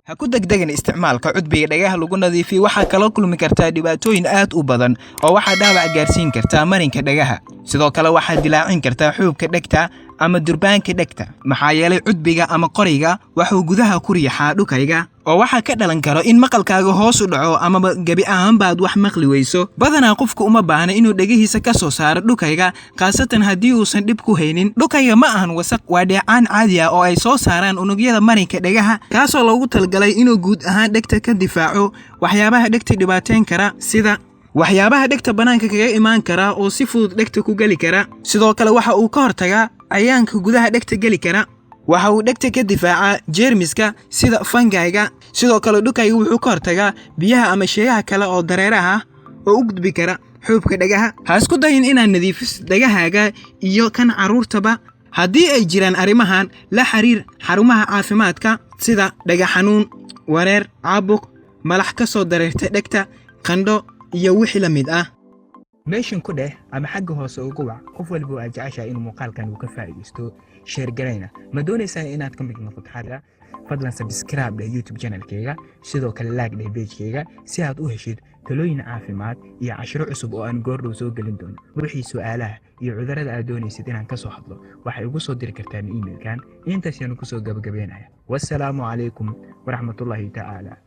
Ha ku degdegin isticmaalka cudbiga dhagaha lagu nadiifiyo. Waxaa kala kulmi kartaa dhibaatooyin aad u badan oo waxaa dhaawac gaarsiin kartaa marinka dhagaha. Sidoo kale waxaad dilaacin kartaa xuubka dhegta ama durbaanka dhegta, maxaa yeelay cudbiga ama qoriga waxuu gudaha ku riixaa dhukayga, oo waxaa ka dhalan karo in maqalkaaga hoos u dhaco amaba gebi ahaanbaad wax maqli weyso. Badanaa qofku uma baahna inuu dhegihiisa ka soo saaro dhukayga, khaasatan haddii uusan dhib ku haynin. Dhukayga ma ahan wasaq, waa dheecaan caadi ah oo ay soo saaraan unugyada marinka dhagaha, kaasoo loogu talagalay inuu guud ahaan dhegta ka difaaco waxyaabaha dhegta dhibaateyn kara, sida waxyaabaha dhegta bannaanka kaga imaan kara oo si fudud dhegta ku geli kara. Sidoo kale waxa uu ka hortagaa cayaanka gudaha dhegta geli kara. Waxa uu dhegta ka difaacaa jeermiska sida fangayga. Sidoo kale dhukayga wuxuu ka hortagaa biyaha ama sheeyaha kale oo dareeraha ah oo u gudbi kara xuubka dhagaha. Ha isku dayin inaad nadiifiso dhagahaaga iyo kan carruurtaba. Haddii ay jiraan arrimahan, la xiriir xarumaha caafimaadka, sida dhaga xanuun, wareer, caabuq, malax ka soo dareerta dhegta, qandho iyo wixii la mid ah. Meeshan ku dheh ama xagga hoose ugu wac qof walba oo aad jeceshahay inuu muuqaalkan uu ka faa'iidaysto. Share garayna. Ma doonaysaa inaad ka mid noqoto xagga? Fadlan subscribe dheh YouTube channelkayga, sidoo kale like dheh pagekayga, si aad u heshid talooyin caafimaad iyo cashiro cusub oo aan goordhow soo gelin doono. Wixii su'aalaha iyo cudurrada aad doonaysid inaan ka soo hadlo, waxay ugu soo diri kartaan emailkan. Intaas ayaanu kusoo gabagabeynaya. Wassalaamu calaykum waraxmatullaahi tacaala.